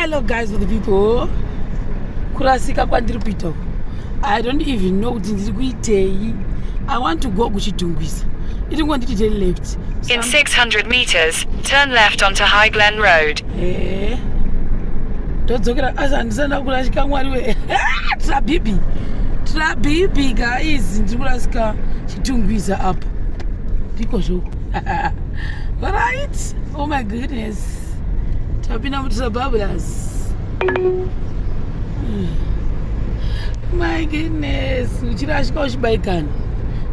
Hello guys for the people. Kurasika kwandiri kuita uku. I don't even know kuti ndiri kuitei. I want to go kuChitungwiza. Iri ngonditi turn left. So In 600 meters, turn left onto High Glen Road. Eh. Ndodzokera asi handisana kurashika mwari we. Trabibi. Trabibi guys, ndiri kurasika Chitungwiza apo. Ndiko zvoko. Right. Oh my goodness. Tapinda mutrabablas. My goodness. Uchirashika uchibaikana.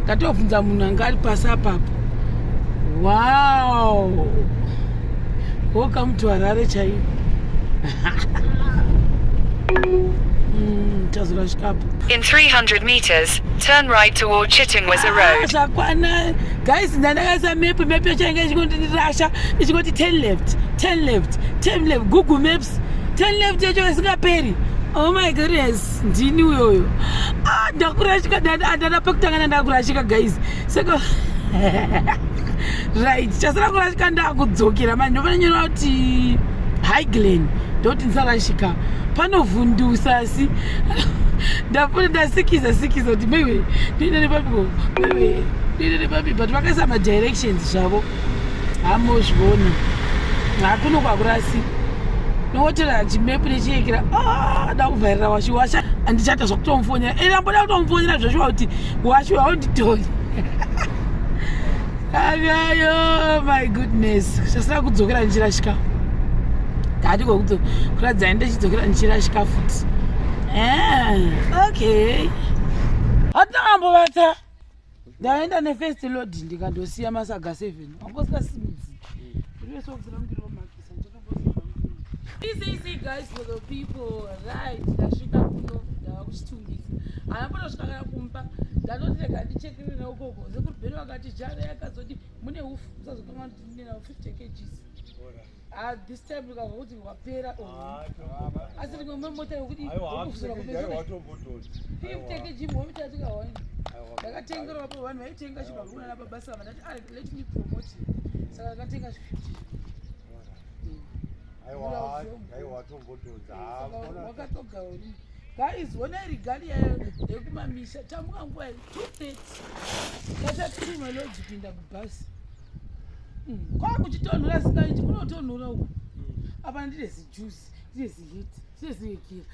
Ndatobvunza munhu anga ari pasi apapo. Wow. Welcome to Harare chaiyo. Tazorashikapo. In 300 meters, turn right toward Chitungwiza Road. Zvakwana guys, ndandakaisa map, map yacho yanga ichingondirasha ichingoti 10 left, 10 left, 10 left, Google Maps, 10 left yacho isingaperi. Oh my goodness, ndini uyoyo. Ah, ndakurashika ndanda pekutanga ndakurashika guys. Saka right, chasara kurashika ndakudzokera manje ndofana nyora kuti High Glen ndoti ndisarashika. Panovhundusa asi ndapota ndasikiza sikiza kuti maiwe ndoenda nepapiko maiwe ndoenda nepapi but vakaisa madirections zvavo hamozviona hakuno kwakurasi nowotera chimepu nechiyekera ah, da kuvharira washu washa andichata zvakutomufonera ende amboda kutomufonera zvashuwa kuti washu haunditori Ayo, my goodness. Chasina kudzokera ndichirashika. Ndati kuratidza ndichidzokera ndichirashika futi. Eh, okay. Hatina kambovata. Ndaenda nefirst load ndikandosiya masaga 7. Wangosingasimudzi. Easy, easy guys for the people. Right, ndasvika kuno ndava kuchitungisa. Hana potosvika kana kumba. Ndatoti rega ndichekere neukoko. Sekuru Bheni vakati jara yakazoti mune ufu usazokanga kuti ndine nawo 50 kgs. Ah, this time ndikazwa kuti wapera. Oh. Asi rimwe mota yekuti wokufusura kumeso. 50 kg mota yatikawana. Ndakatengerwa pa vanhu vaitenga chibaguna nababa sava ndati ah, let me promote. Saka ndakatenga 50. Wakatogauri. Guys, honai regalia yekumamisha tamuka nguva 2:30. Tata maloji kuinda kubhasi. Kwakuchitonhora singaiti kunotonhora uku. Apa ndine zijuice, ndine zihiti, ndine zihekera.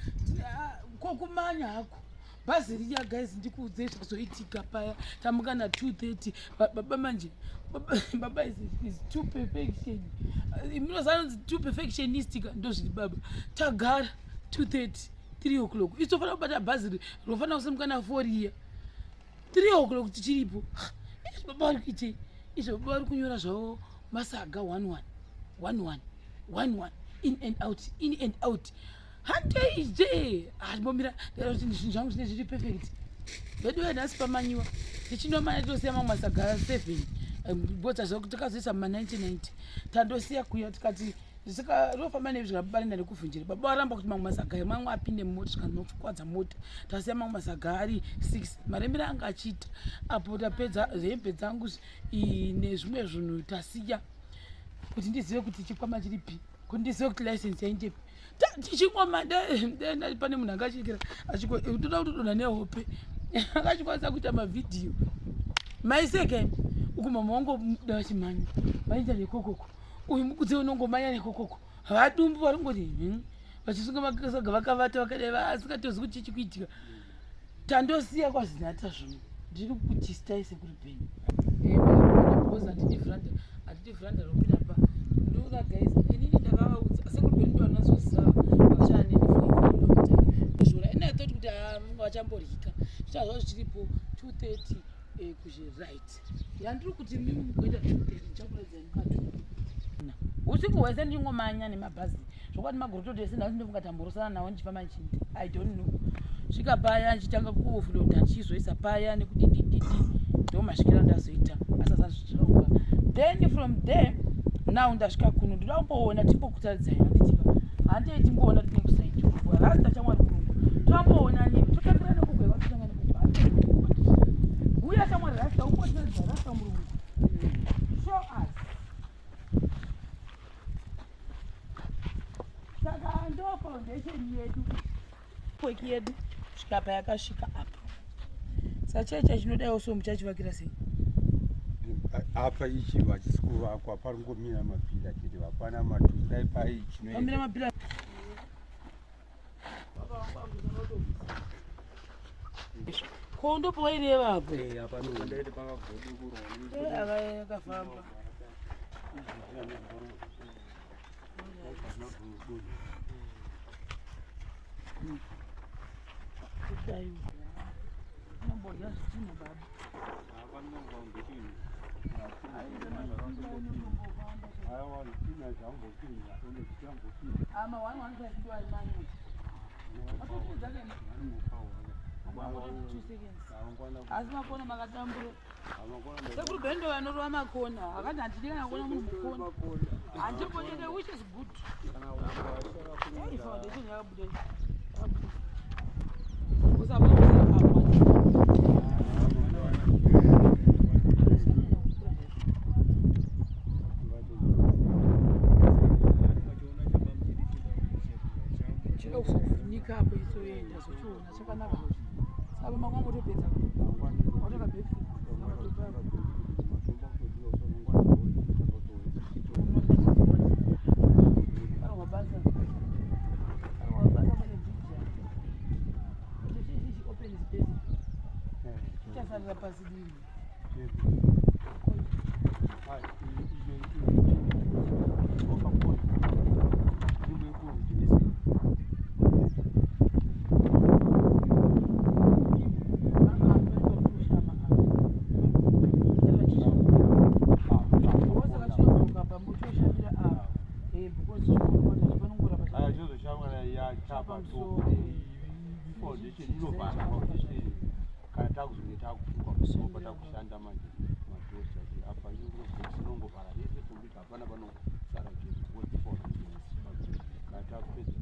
Kokumanya hako. Bhazi riya guys ndikuudzei zvakazoitika paya tamuka na 2:30 baba manje baba is too perfection munozanonzi too perfectionistic ndozviri baba tagara 2:30 3 o'clock isu tofanira kubata bhazi rofanira kusimuka na 4 riya 3 o'clock tichiripo. Izvi baba vari kuitei? Izvi baba vari kunyora zvavo masaga 1 1 1 1 1 1 in and out, in and out. Handeije handimbomira ndikaona kuti zvinhu zvangu zvine zviri perfect. Vedu nhasi pamanyiwa tichinomanya tosiya mamwe masaga 7 bota zvako takazoisa muma 1990 tandosiya kuya tikati saka rofamba nevi zvikabarenda nekuvhunjira baba varamba kuti mamwe masaga mamwe apinde mumota zvikanokwadza mota tasiya mamwe masaga ari 6 maremera anga achiita apo tapedza hembe dzangu nezvimwe zvinhu tasiya kuti ndizive kuti chikwama chiripi kuti ndizive kuti license yaindepi tichingoma pane munhu anga achikira toda kutodonha nehope akachikwanisa kuita mavhidhiyo maiseke uku mama wangoda vachimhanya vaita nekokoko uyu mukudzi unongomanya nekokoko vadumbu vari kungoti vachisunga masaga vakavata vakadai vasikatozi kuti chichi kuitika tandosiya kwazinata zvino ndiri kutistai sekuri penyu because handidi vranda handidi vranda ropinda pa ndoda guys inini ndakavaudza sekuri penyu ndo vanozoziva vakashanda neni for a very long time zvora and I thought kuti vachamboryika zvichazva zvichiripo 2:30 kuzhe right yandiri kuti mimi mukuenda 2:30 ndichakuradzai mukati usiku hwese ndingomanya nemabhazi zvokwadi magorototo ese nhasi ndofunga tamborosana nawo ndichifamba ndichindi I don't know svika paya ndichitanga kuofloda ndichizoisa paya nekudidididi ndomasvikira ndazoita asi asazvichirongwa then from there now ndasvika kuno ndoda kumboona timbokutaridzai handitika handei timboona tine kusaidi rasta chamwari kurungu tomboona nini totangira nekugweva totanga nekugwa uya chamwari rasta umbotiratidza rasta murungu show us. Saka Ndo foundation yedu, work yedu kusvika payakasvika apo. Saka chaicha chinodaiwo so muchachivakira sei? Apa ichi hachisi kuvakwa, parongomira mapillar chete, hapana matuzi. Dai pai pamira mapillar. Ko ndopo waireva apo? Akafamba. Nombodya zvitinha baba. Ama 115 ndo ari mani. Atopedza kene. 2 seconds. Asi makona makatambura. Sekuru Bendo vanorova makona. Akati handidi kana kuona munhu mukona. Handibonede, which is good. Hey, foundation yakabuda iyi. Yakabuda. Usaba usaba. Chida kufunika apo izoenda zochiona chakanaka. Saka mangwana motopedza. Watoka backfill. Arwa basa. Arwa basa kune bridge. Kuti chichi open space. Chichasarira pasi dini. Foundation inovhara kana takuzonge takufuka musoro patakushanda manje madoors acho apa inongovhara rese complete, hapana panosara gap because foundation kana takupedza.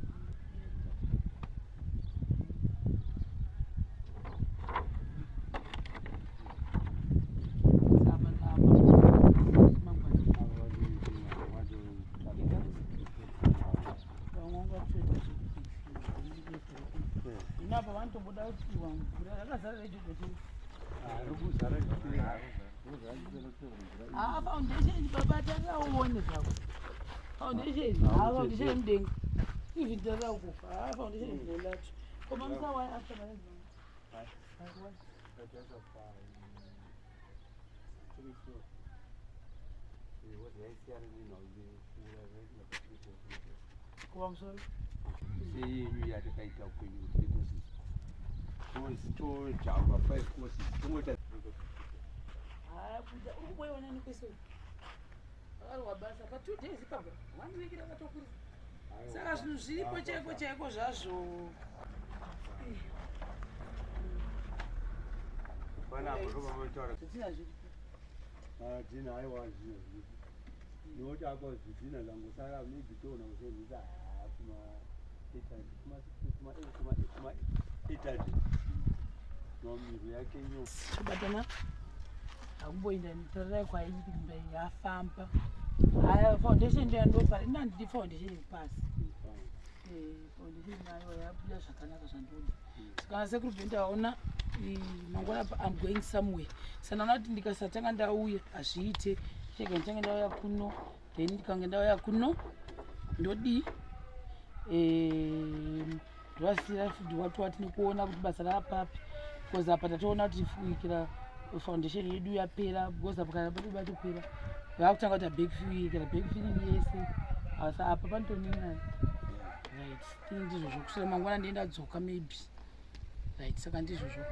Inapa vanotomboda kutiwa mvura yakazara rejojo. Haa, foundation baba, tarira zvako foundation. Haa, foundation mudenga even tarira kufa. Haa, foundation ngolacho koma musawai after management. Kuva musoro. Seyenyu yatakaita kwenyu three courses, tojamba five courses, tongoita. Haa, kuita uri kuboiwa nani kwese akarwa basa pa 2 days ipapo, one week rakatokurisa. Saka zvinhu zviripo chaiko chaiko zvazvo. Panapa ndopamataura. Zvitina zviripo. Dhina, aiwa, zvino zviripo nokuti apa zvidhina zvangosara maybe toona kusenzesa kuma 800 mamiro yake iyo. Chobatana hakumboinda, tarirai kwairi yafamba. Haya, foundation ndo yandopa ina, handidi foundation pasi. Foundation ayo yabuda zvakanaka zvandoda. Kana sekuru ndaona mangwana I'm going somewhere, saka ndaona kuti ndikasatanga ndauya hazviite. Chega ndichange ndauya kuno, then ndikange ndauya kuno ndodii? Ndovasiyira futi wati wati nekuona kuti basa raapapi, because apa tatoona kuti fuikira foundation yedu yapera, because apa kana bado batopera vakutanga kuita backfill, kana backfilling yese asa apa panotonina. Right, ndizvozvo. Kusvika mangwana ndienda dzoka maybe. Right, saka ndizvozvo.